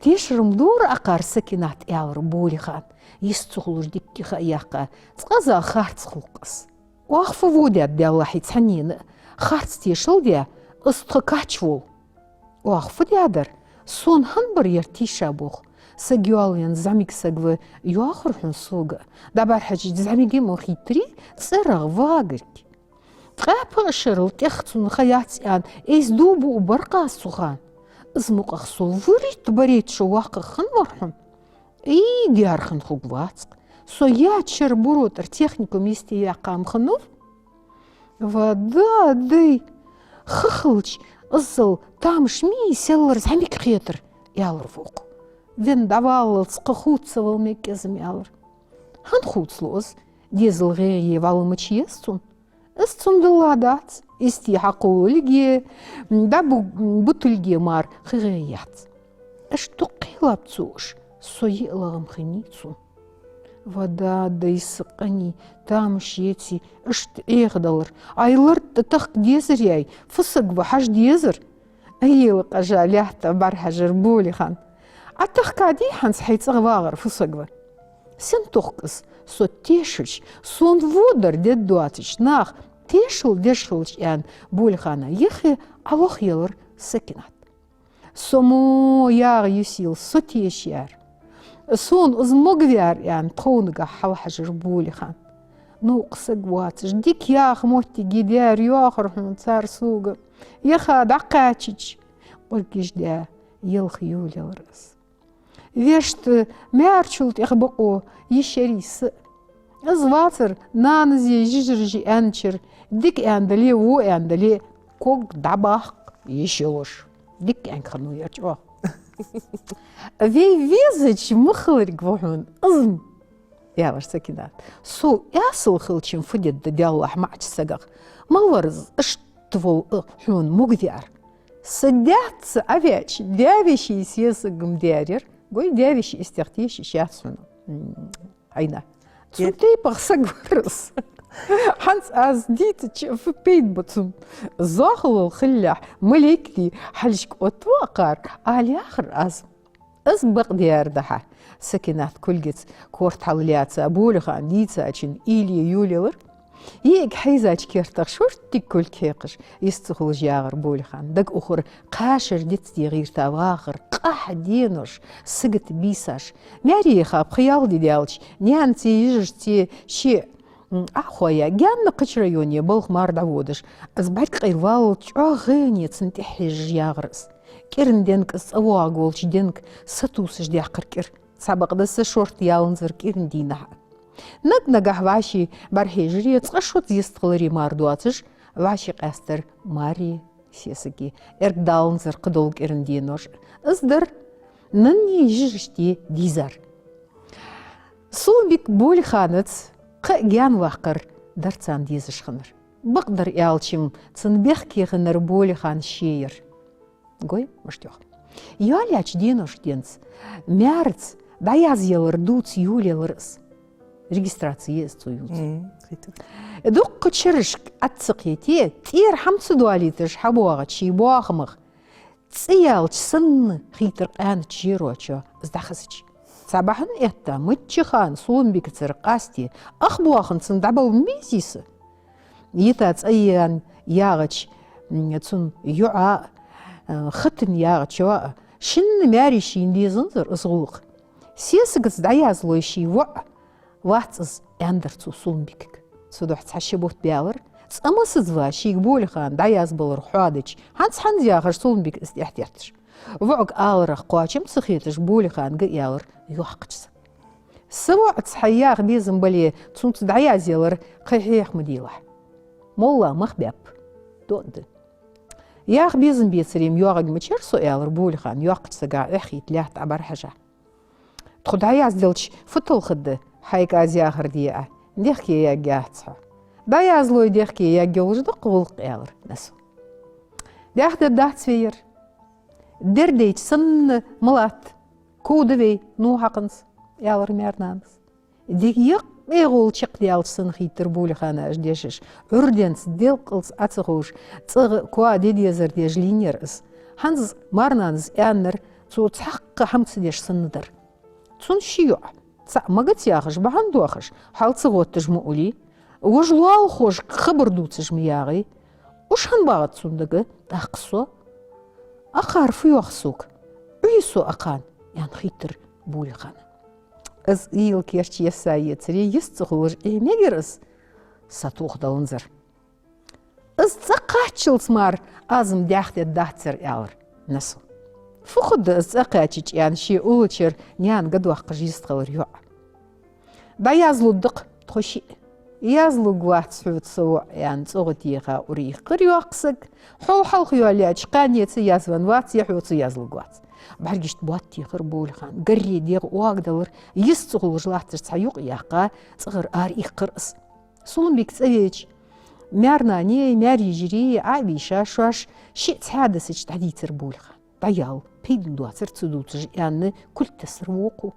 «Тешар-м дора акхар, Сакинат», — аьлар Болихана, йист ца хулаш дикка ха а яьккха. «Цкъаза харц хул-кх из». «Оаха фу водаьд, Даьллахьий, цхьаннена а? Харц тешал даь, из тха кач вол». «Оаха фу даьдар? Сона хӀана бар ер тийша болх? Саг йоалаенна зӀамига саг ва, йоахар хьона сога. ДӀабӀарахьежача зӀамига ма хийттарий, цӀерагӀа вагарг. Ткъаь пхи шерал тӀех цунна ха яц аьнна, айса дув буаргбар-кх аз цу хана. Из мукъагӀа сол вурийтта барайтта шо воккхагӀа хиннавар хьона». «Ий, даьра, хинна хургвац-кх. Со яьча шера буро тӀара техникум йисте яьккха-м хиннав». «Ва да, дай, ха хилча, иззал тамаш ма йий, селлара зӀамига хетар», — аьлар вокхо. «Венна дӀаваллалца кхы хувца ца вала мегаргья-м», — аьлар. «ХӀана хувцалу из? Дезала гӀайгӀа е вӀалла мича еза цунна? Из цунна дилла дац. Истий хьакхувлилга е, дӀа бу-, бутилга е мара кхы гӀайгӀа яц. Аш дукха кхелаб цо уж, со йиълагӀа-м хиннай цунна». Ва да, дайса къинай, тамаш еций, иштта Ӏехадалар. Ай, лар тӀа тахка дезар яй, фу саг ва хьажа дезар. Ай, ела къажа лаьтта бӀарахьажар Болихан. Ӏа тахкадий хӀанз хьай цӀагӀа вагӀар фу саг ва? Сен тохк из, со тешача, сона водар деддоацача, нах тешал деш хилча, аьнна, Болихана юххе Ӏолохъелар Сакинат. Со мо ягӀа йисийла со тешаяьр. Сона из могаваьр, аьнна, тховнагахьа хьалхьажар Болихан. Новкъа саг воацаш, дика яха моттиг даьр йоахар хьона цар сога. Яха дӀакхаьчача, къоргаш даь, ялх йолаелар из. Вешта маьрачул тӀехьа бокъо йиш ярий са. Из вацар нанас е йижараш аьнначар, дика аьнна дале, во аьнна дале, ког дӀабаккха йиш йолаш. Дика аьнна хиннав ер чӀоагӀа. Вай везача ма хиларг ва хьона из, аьлар Сакинат. Со эсала хилча фу дергда, Даьллахь, маӀача сагах? Мала вар из иштта вола хьона могаваьр? Са даьца Ӏоваьча, даь-веший сесаг-м даьр ер. Гой, даь-веший истех тешаш яц хьона. М, Ӏайна. Цу тайпара саг вар из. ХӀанз аз дийцача фу пайда ба цун? Зоахалол хилалехь, малейкий хьалхашка оттаву акхар, ала яхар аз. Из бакъдар да хьа. Сакинат кулгаца корта хьаллаьца, Болихан дийцачун уйла е йолаелар. ЙиӀиг хьийзача кертах шорттига кулг хьекхаш, йист ца хулаш яхар Болихан. Дага ухар кхашара дицде гӀерта вагӀар, къахьа денош, сагота бийсаш. Маьре яха пхи-ялх ди даьлча, наьнаца е йижарашца е ший, м, Ӏохайя, гаьна кхыча районе балха мара дӀаводаш, из бӀаргкъайла валлалца чӀоагӀа гӀайгӀане цунна тӀехьа хьежаш яхар из. КӀиран денга, из цӀавоагӀаргволча денга сатувсаш даьккхар кӀира. Цхьабакъда са шортта яланзар кӀиран дийнахьа. Наг-нагахьа вӀаший бӀарахьежаре, цкъа-шозза йистхиларе мара доацаш, вӀаший къаьстар маьре, сесаге. Эргадаланзар кхыдола кӀиран денош. Из дар нанеи йижарашта дийзар. Сулумбика Болиханаца кхы а гаьнаваккхар дар царна дезаш хиннар. Бакъдар аьлча-м, цун бехке хиннар Болихан ше яр. Гой, мишта йоах. Йоалаяьча деношка денз маьраца дӀаязъялар дувца йолаелар из. Регистраци я из цо ювцар. Мм, хийтар. Дуккха чарашка Ӏо ца кхете, тӀера хӀама ца доалийташ хьабоагӀача ший боахамах, цӀи яьлча санна хийтар къаьнача жерочоа из дӀахезача. Цхьа бахьан этта, мичча хана Сулумбикацара къасте, ах боахан цунна дӀабала ма безий са. Йита цӀайен ягӀача, м, цун йоӀа а, э, хатан ягӀачоа а, шинна маьре шийна дезанзар из гӀулакх. Сесагаца дӀаязлой ший воӀ вац из, аьннадар цо Сулумбикага. Цудухьа цхьа ши бутт баьлар, цкъа массаза ваь шийга Болихан дӀаязбалар хьоадича, хӀанз-хӀанз яхаш Сулумбика из тӀехьатетташ. ВоӀага аларах кхоачам ца хеташ, Болиханга аьлар йоккхача сага: «Са воӀаца хьа яха безам бале, цунца дӀаязъялар кхы хьеха ма делахь. Молла мах баьб, доӀа да». «Яха безам бецаре-м йоагӀаргья ма яцар со», — аьлар Болихана, йоккхача сага эхь хийтта лаьтта ӀобӀарахьежа. «Тхо дӀаязделча фу талхадда, хьайга аз яхар де а, дехке яггьяц хьо». «ДӀаязлой дехке яггйолаш да-кх гӀулакх», — аьлар Насу. «Даьхдадац вай ер. Дердайча санна ма латт. Ков да вай, ну хьакханца», — аьлар маьр-нанас. Дика яккъе гӀолла чакхдаьлча санна хийттар Болихана уж дешаш. Ӏуйренца, делкъалца Ӏо ца ховш, цӀагӀа коа де дезар деш лийннаяр из. ХӀанз маьр-нанас аьннар цо цхьаккха хӀама ца деш санна дар. Цун ши йоӀ, цаӀ магац яхаш, бахьан доахаш, хьал ца гӀотташ ма улий, вож лоалахошка хабар дувцаш ма ягӀий. Уж хӀана багӀац цун дага, тӀаккха со? Акхар фу йоах сога? Ӏуй со акхарна, аьнна хийттар Болихана. Из уйла керча есса ецаре, йист ца хулаш Ӏе мегар из, сатоха даланзар. «Из цӀакхаччалца мара аз-м даьхдаьддацар», — аьлар Насу. «Фу хургда из цӀакхаьчача?» — аьнна, ший уллачара наьна гӀа доаккхаш йистхилар йоӀ. «ДӀаязлургда-кх тхо шиъ». «Язлургвац хьоца, са воӀ», — аьнна, цӀогӀа теха ураиккхар йоккха саг. «Хьол хьалха йоалаяьча кхаьннеца язвенна вац, е хьоца язлургвац». БӀаргашта ботт техар Болихана. Гарре дегӀ оагаделар, йист ца хулаш латташ цхьа юкъ яьккха, цӀагӀара араиккхар из. Сулумбика цӀавеча, маьр-нанеи маьр-йижареи Ӏо а бийша, шоаш шиъ цхьаь дисача дӀадийцар Болихана. «ДӀаяла, пайдана доацар ца дувцаш», — аьнна, кулг тессар вокхо.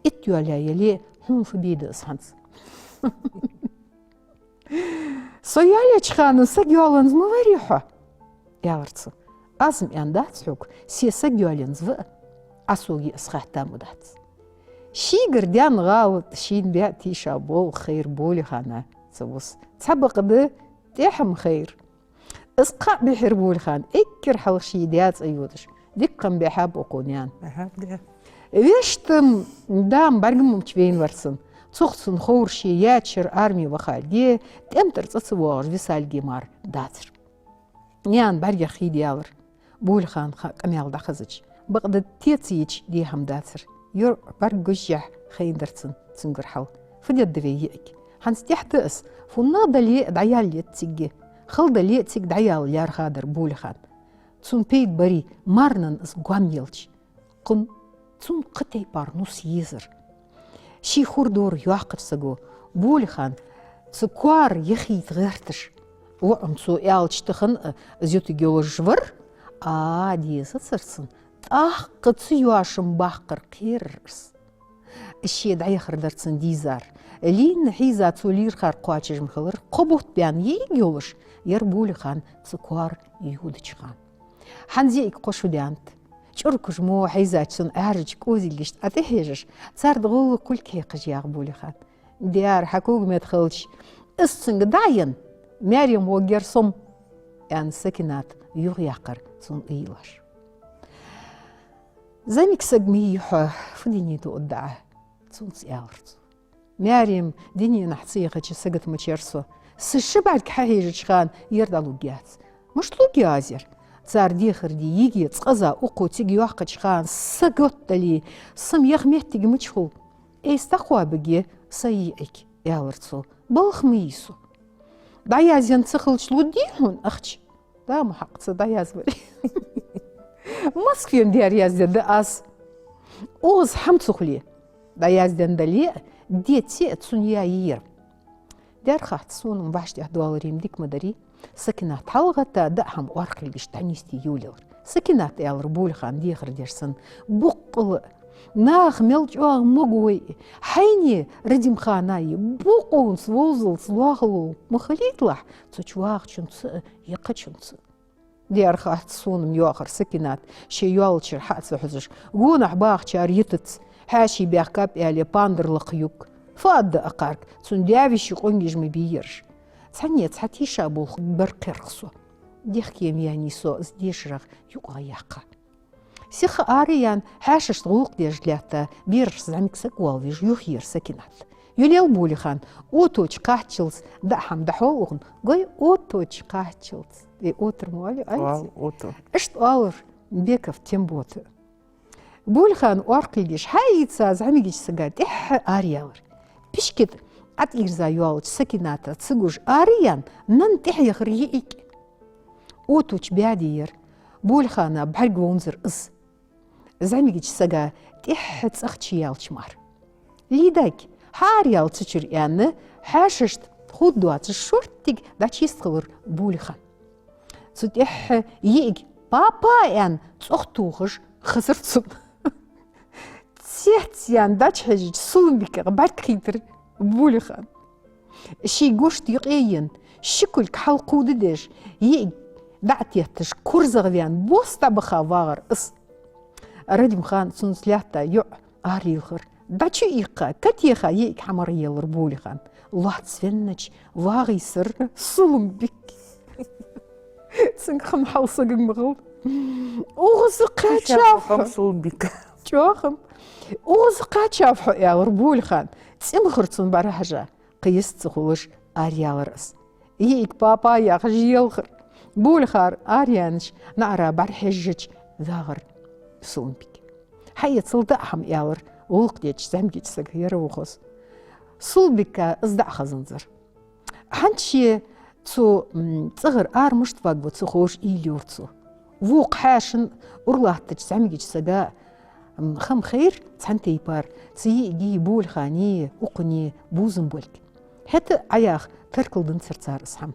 Итт йоалаяь яле, Хьона фу бе да аз хӀанз? Со йоалаеча хана саг йоаланза ма варий хьо, аьлар цо. Аз-м аьннадац хьога, се саг йоалаенза ва а, Ӏа сога из хатта ма дац. Шийгара даьнна гӀалат шийна баьа тийшаболх хайр Болихана ца вус. Цхьабакъда тӀехьа-м хайр. Из кхаъ бихьар Болихана, эггара хьалха ший даь цӀи йодаш. Дикка-м баьхьаб укхо наьна. Баьхьаб, да. Вешта-м да-м бӀаргамча вайна вар цунна. Цох цунна ховра ше яьча шера арме вахалга, тӀем тӀара цӀа ца воагӀаш висалга мара дацар. Наьна бӀаргех хий даьлар. Болихан ха-, къамаьл дӀахазача, бакъда тецийча дехьа-м дацар. ЙоӀ бӀаргагуш яхь хайнадар цунна, цунгара хьал. Фу дергда вай йиӀиг? ХӀанз тӀехьа да аз, фуннагӀа дале а дӀаяллале цига. Хала дале а цига дӀаяла лаьрхӀа дар Болихан. Цунна пайда барий, марнан аз гоама елча. Кхун-, цунна кхы тайпара нус езар. Ший хурдора йоккхача саго, Болихан, цу коара яхийта гӀерташ. ВоӀам цо аьлча тахан а, из ютаргйолаш вар, а, дезацар цунна, тӀаккха цу йоашам баккхар кхерар аз. Ше дӀаяхар дар цунна дийзар. Лийнна хьийза цо лийрхар кхоачаш-м хилар, кхо бутт баьнна йиӀиг йолаш, яр Болихан цу коара йодача хана. ХӀанз йиӀиг кхо шу даьннад. ЧӀуркаш мо хьийзача цун Ӏаьржача кӀозилгашта тӀехьежаш, царна гӀолла кулг хьекхаш ягӀа Болихан. Дера, хьа кога мет хилча, аз цунга дӀаенна, маьре-м воггер со-м, аьнна, Сакината юхаяьккхар цунна уйла еш. ЗӀамига саг ма йий хьо, фу дийна тоъаргда Ӏа, цунца аьлар цо. Маьре-м дийнахьа ца яхача сагота ма чер со. Са ши бӀарг хьахьежача хана ер дӀалургьяц. Мишта лургья аз ер? Цар дехар де, йиге, цкъаза укхо цига йоаккхача хана сагот дале, са-м яха моттиг мича хул? Эйса дӀакхоабаргья са йиӀиг, аьлар цо. Балха ма йий со. ДӀаязъенна ца хилча лургдий хьона ахча? Да, ма хьакъ, ца дӀаязвари. Москве-м дера яздергда аз. Укхаза хӀама ца хуле. ДӀаязденна дале а, деце а цунна яь я ер. Дера хац, сона-м вӀаштӀехьа доаллар-м дика ма дарий. Сакината хьалгӀатта, даа хӀама оаркхилгаш дӀанийсде йолаелар. Сакината, аьлар Болихан дехар деш санна, боккъала: нах мел чӀоагӀа магой, хьайне, Радимхане, бокъонца, вовзалца лоалахь ма хилийталахь цу чу вагӀачунца а, яхачунца а. Дера хац, сона-м, йоахар Сакината, ше йоалачара хьа а ца хьожаш, гонахьа бахачар йитац, хьаьший баьхкаб аьле, пандар лакха юг. Фу аргда акхарга, цун даь-веший къонгаш ма бий ераш. Цхьанне цхьа тийшаболх бар кхерх со. Дехке-м яьннай со из дешарах юкъагӀа яккха. Сиха араяьнна, хьаьшашта гӀулакх деш лаьтта, берашца зӀамига саг воалавеш, юхаера Сакината. Юлел Болихан, оточа кхаччалца, даа хӀама дӀахьо укхун, гой, оточа кхаччалца. Э, отар ма оал, оал, али? Ото. Иштта оалар Беков Тембота. Болихан оаркхилгаш хьаийца зӀамигача сага тӀехьа араяьлар. Пишкет ӀотӀаийрза йоалача Сакината ца гуш араяьнна, нанна тӀехьа яхар йиӀиг. Оточа баьде яр, Болихана бӀаргавовзар из. ЗӀамигача сага тӀехьа цӀагӀа чуяьлча мара. Лийдаг, хьаараяьлла цу чура, аьнна, хьаьшашта хургдоацаш шорттига дӀачуйистхилар Болихан. Цу тӀехьа йиӀиг «папа» аьнна, цӀогӀа тохаш хазар цунна. Цецъяьнна дӀачухьежача Сулумбикага бӀарг хийтар Болихан. Ший гушта юкъеена, ши кулг хьалкхувдадеш, йиӀиг дӀа а тетташ, курзагӀваьнна, бос дӀабаха вагӀар из. Радимхана, цунца лаьтта йоӀ арайилхар. ДӀачуиккха, катеха йиӀиг хьамара елар Болихан. Лоацца веннача вагӀийсар Сулумбик. Цунга хӀама хьал сагага ма хилда. Укхаза кхаьчав хьо. Сулумбик. ЧӀоагӀа-м. Укхаза кхаьчав хьо, аьлар Болихан. ЦӀи ма хар цунна бӀарахьежа. Кхы йист ца хулаш араяьлар из. ЙиӀиг «папа» яхаш елхар. Болихар араяьннача наӀара бӀарахьежача вагӀар Сулумбик. Хьаэцал даа хӀама, аьлар гӀулакх деча зӀамигача сага, яр укхаза. Сулумбика из даа хазанзар. ХӀанз ше цу, м, цӀагӀара ара мишта варгва ца ховш уйла йора цо. Вокха хьаьшан уралаттача зӀамигача сага, м, хам хайр цхьан тайпара, цу йиӀигеи Болиханеи укхунеи бувзам болга. ХӀаьта а Ӏаяха таркал данзар цар из хӀама.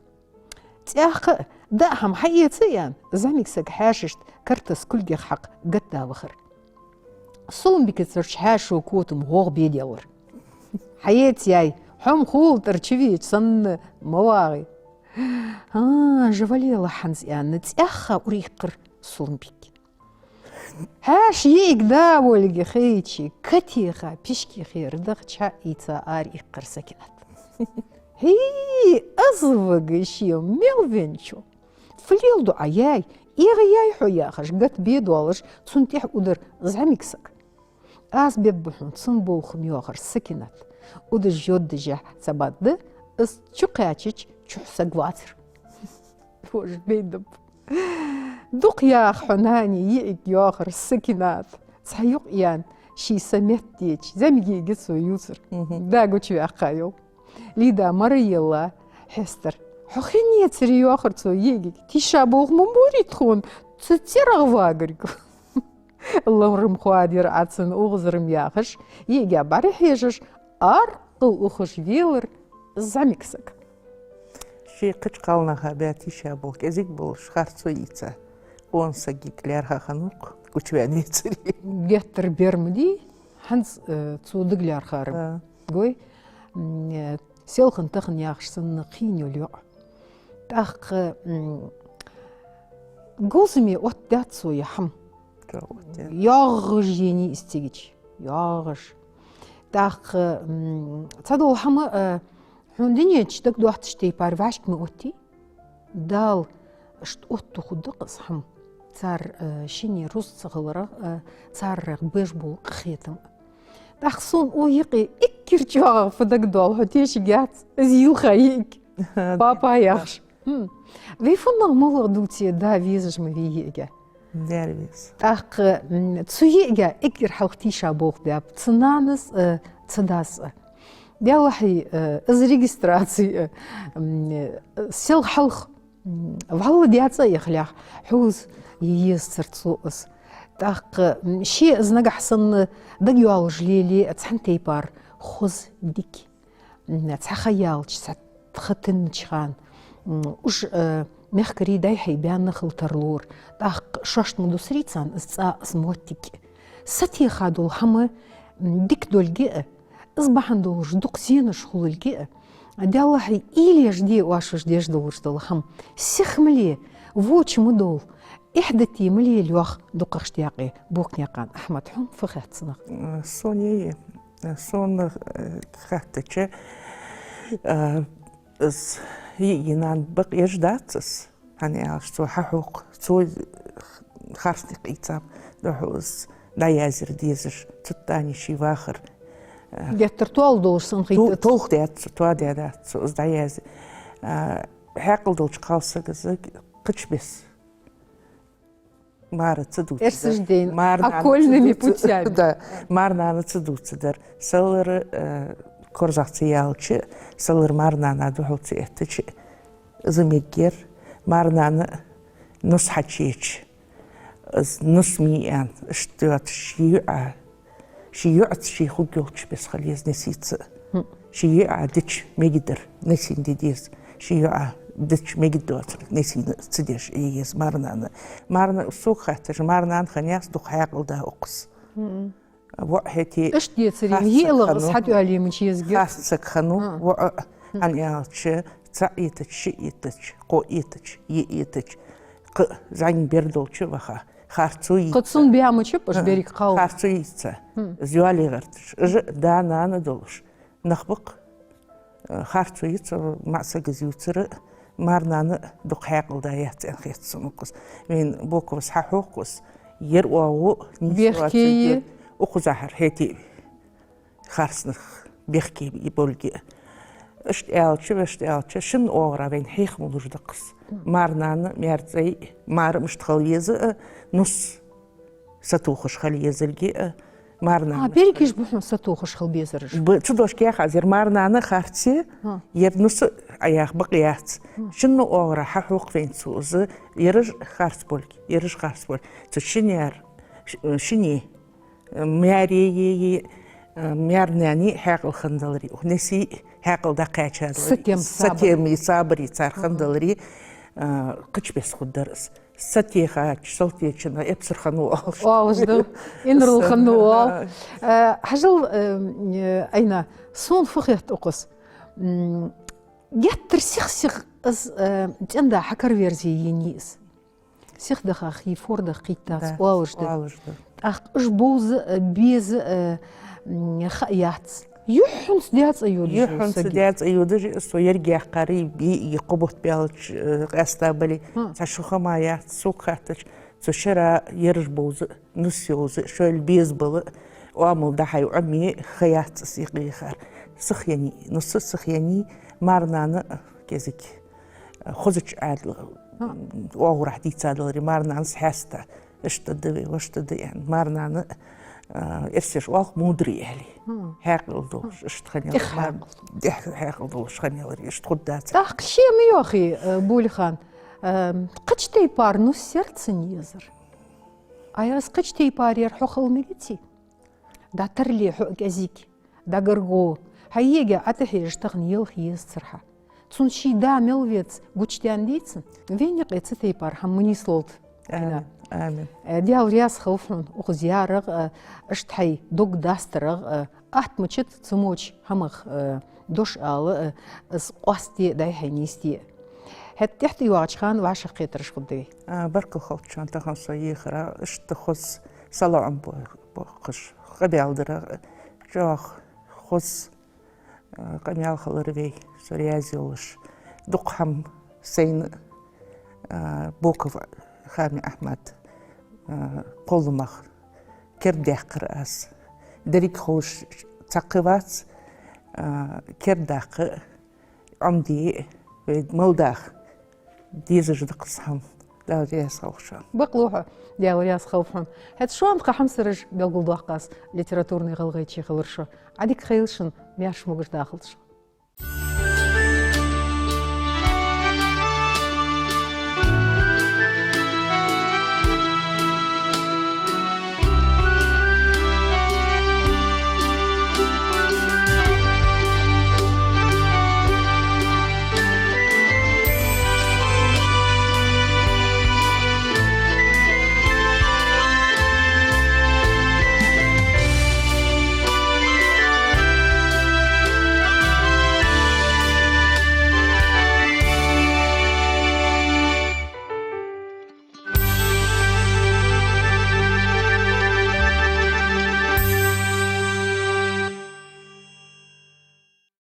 ЦӀаькха а даа хӀама хьаэца а аьнна, зӀамига саг хьаьшашта картас кулгех хьакха гатта вахар. Сулумбикацарча хьаьшо котам гӀогӀа беделар. Хьаэца яй, хьо-м хул тӀара чувеча санна ма вагӀий. А, жа вале ла хӀанз, аьнна, цӀаьхха ура иккхар Сулумбикена. Хьаьша йиӀиг да волга хайча, катеха пишке хера дахча, ийца ара иккхар Сакинат. ХӀий, аз вага ше мел венчу. Фу леладу Ӏа, яй, эгӀа яй хьо, яхаш, гатбе долаш, цун тӀехьа удар зӀамига саг. Аз бебба хьона цун болх, ма йоахар Сакинат. Удаш йоддашехь ца бадда, аз чукхаьчача чухь саг вацар. Боже, бейдаб. Дукха яха хьо, нани, йиӀиг, йоахар Сакинат. Цхьа юкъ ян, ший са меттеча, зӀамигега цо ювцар. Мгм. Да гучаваьккха йол. Лида мара елла хьестар. Хьо хиннецаре, йоахар цо йиӀигага, тийша болх ма бора тхона, цу цӀерагӀа вагаргва. Лорам хоадир Ӏа цун угӀазар-м, яхаш, йиӀига бӀарахьежаш, аркъал ухаш велар зӀамига саг. Ший кхыча кхалнаха баь тийша болх кӀезига болаш харцо ийца, къона сагага лаьрхӀа хиннав-кх, гучаваьнна вецаре. Геттара бер ма дий, хӀанз, э, цо дага лаьрхӀар. Да. Гой, м, э, селхан-тахан, яхаш санна, кхийна йола йоӀ. ТӀаккха, м, говзаме оттадаьд цо ер хӀама. Чо оттадаьд? ЙоагӀаш енай из цигача. ЙоагӀаш. ТӀаккха, м, цхьадола хӀама, э, хьона дунен чу дагадоацача тайпара вӀашка ма оттий. Дала иштта оттаду хургда-кх из хӀама. Цар, э, шинне рузкъа ца хиларах, э, царех беш бола къахетам. ТӀаккха сона укх юкъе эггара чӀоагӀагӀа фу дагадоал, хьо тешаргьяц, из йилха йиӀиг. Папа яхаш. Хм. Вай фуннагӀа моллагӀа дувце, да везаш ма вий йиӀига. Дера веза. ТӀаккха, м, цу йиӀига эггара хьалха тийша болх баьб цу нанас а, цу дас а. Делахьи, э, из регистраци, э, м, э, сел хьалха, м, вӀалла даьца яхалехь, хьувза е езацар цо из. ТӀаккха, м, ше из нагахь санна дагайоалаш лелае а цхьан тайпара хоза, дика. М, цхьа ха яьлча, цхьа ха теннача хана, м, уж, э, мехкарий, дӀай-хьай баьнна хила тарлора. ТӀаккха шоашта ма дусарий царна из цӀа, из моттиг. Сатеха дола хӀама, м, дика долга а, из бахьан долаш дукха зенаш хулилга а, делахьи, уйла еш де, оаш уж деш долаш дола хӀама сиха ма ле, воча ма довла, эхь-дати ма лела, йоах дукхагӀча даькъе Бокнаькъан Ахьмада. Хьона фу хаьттад цунах? Э, сона е, э, сона, э, хаьттача, э, из йиӀига нана бакъ еш дац из, хӀана аьлча цо хьахьокх, цо харцо дийцаб, духьал из дӀаязъяр дезаш, цу тӀа ший вахар. Геттара тоал долаш санна хет. Тол-, толхадаьд цо, тоадаьдац цо из дӀаязъяр. А, хьаькъал долча кхалсага из кхыча беса мара ца дувцадар. Эрсаш дайна, мара нана ца дувца-, окольными путями. Да, мара нана ца дувцадар. Селлара, э, корзагӀ ца яьлча, селлара мара нана духьал ца эттача, из мегар, мара нана нус хьачуеча, из нус ма йий аьнна, иштта йоацаш ший йоӀа, ший йоӀаца ше хургйолча беса хила еза несийца. Хм. Ший йоӀа дича мегаргдар несийна де деза. Ший йоӀа дича мегаргдоацар несийна ца деш Ӏе еза мара нана. Мара нана, сога хаьттача, мара нана хиннаяц дукха хьаькъал да укхаза. Мгм. ВоӀ хӀаьта а иштта децаре, харц саг йиӀига из хиннав, хьатӀаоалае мича езаргья? Харц саг хиннав, а, воӀ а, хм, хӀана аьлча, цаӀ эттача, шиъ эттача, кхоъ эттача, йиъ эттача, кхы а зӀамига бер долча ваха. Харцо йийца. Кхы цунна баьмача ба уж, а, берригаш кхалла. Харцо йийца. Хм. Из йоалае гӀерташ. Уж а да-нана долаш нах ба-кх. Э, харцо йийца, маӀа саг из ювцар а, мара нана дукха хьаькъал да яц аьнна хет сона укхаза. Вайна Боковас хьахьокх из, ер оагӀув нийса вацар, бехке я, укхазахьара хӀаьта а харцнах бехке болга а. Иштта аьлча, вешта аьлча, шин оагӀорахьа вайна хьехам луш да-кх из. Мара нана, маьр-цӀай, мара мишта хила веза а, нус сатохаш хила езилга а, мара нана. А, берригаш ба хьона сатохаш хила безараш? Б-, цу дошка яхадар, мара нана харце, а, ер нус а яха бакъ яц. А. Шин оагӀорахьа хьахьокх вайна цо из, ераш харц болга, ераш харц болга. Цу шинне, ш-, шинне, маьре, э, маьр-нанеи хьаькъал хиннадаларе, укх несеи хьаькъал дӀакхаьчадаларе, сатем, сатеми, сабари цар хиннадаларе, э, кхыча беса хургдар из. Сатехача, салтечунна эпсар хиннав оалаш. Оалаш да. Инарал хиннав оал. Э, хьажал, э, э, Айна, сона фу хет укхаза. М, геттара сих-сиха из, э, цӀен-да хьакараверзе енай из. Сихдахар хий, фордах кхийттац, оалаш да. Оалаш да. ТӀаккха уж бовза, э, беза, э, м, ха яц. Юххьанца даь цӀи йодаш я саг. Юххьанца даь цӀи йодаш я, со еррига яьккхар, и, и кхо бутт баьлча, э, къаьста бале. Хм. Цхьа шу хӀама яц, сога хаьттача, цу шера ераш бовза, нус йовза, шоайла беза бала, оамал дӀахьай Ӏомае ха яц из юкъе яхар. Сиха енай, нус сиха енай, марнана кӀезига, э, хозача Ӏаьдала, хм, оагӀорахьа дийцадаларе, марнанас хьаста. Иштта да вай, вешта да аьнна. Марнана, а, эрсаша оалаш мудрый аьле. Хм. Хьаькъал долаш, иштта хиннаяр. ТӀех хьаькъал. ТӀех хьаькъал долаш хиннаяр, иштта хургдац. ТӀаккха ше ма йоахий, э, Булихан, э, кхыча тайпара нус яр цунна езар. Ай, аз кхыча тайпара яр хьо хила мегаций? ДӀатарле хьо кӀезига, дӀагаргӀо, хьай йиӀига Ӏатӏахьежа тахан елха езацар хьа. Цунна ший да мел веза гучадаьнна деций? Вайна юкъе цу тайпара хӀама ма нийслолда. Амин. Амин. Э, Даьла раьза хилва хьона укхаза ярах, э, иштта хьай дог дастарах, э, атта мачат цу моча хӀамах, э, дош ала, э, из къоастаде, дӀай-хьай нийсде. ХӀаьта тӀехьа тӀайоагӀача хана вӀашагӀкхетараш хургда вай. А, баркал хилда шоана тахан со ехара, иштта хоза салоӀам бо-, боаккхаш къамаьл дар, чӀоагӀа хоза, а, къамаьл хилар вай, со раьза йолаш. Дукха хӀама сайна, а, Боков Хами Ахьмада, а, кхолламах кердадаьккхар аз. Деррига ховш цхьаккха вац, а, кердадаккха, Ӏомаде, вай мел даха дезаш да-кх из хӀама. Даьла раьза хилва шоана. Бакълув хьо, Даьла раьза хилва хьона. ХӀаьта шоана тха хьамсараш белгалдоаккх аз, литературни гӀалгӀайче хилар шо. Ӏадика хийла шун, маьрша-могаш дахалда шо.